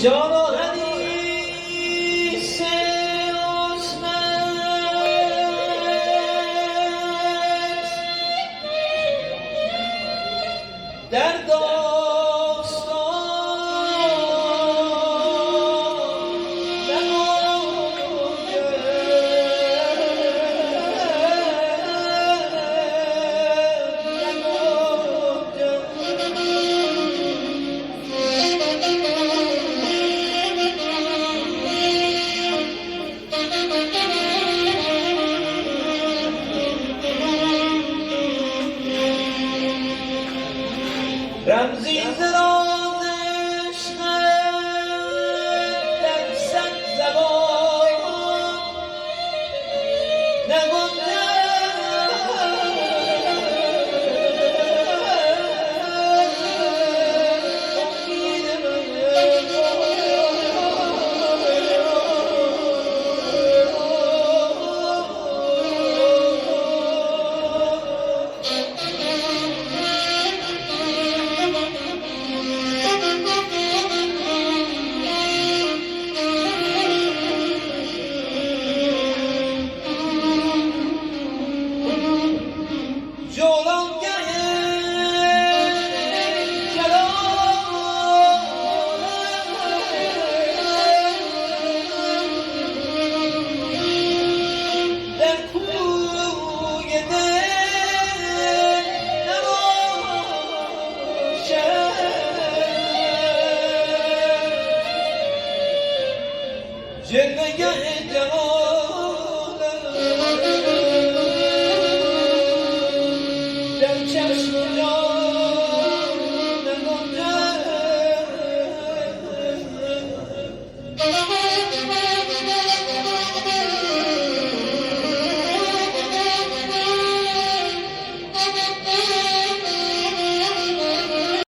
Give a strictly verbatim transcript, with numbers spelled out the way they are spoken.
جان و حدیث عصمت در داستان نگنجد. رمزی ز راز عشق در صد زبان نگنجد. جولانگه جلال در کوی دل نباشد. جلوهٔ جمال در چشم و جان نگنجد.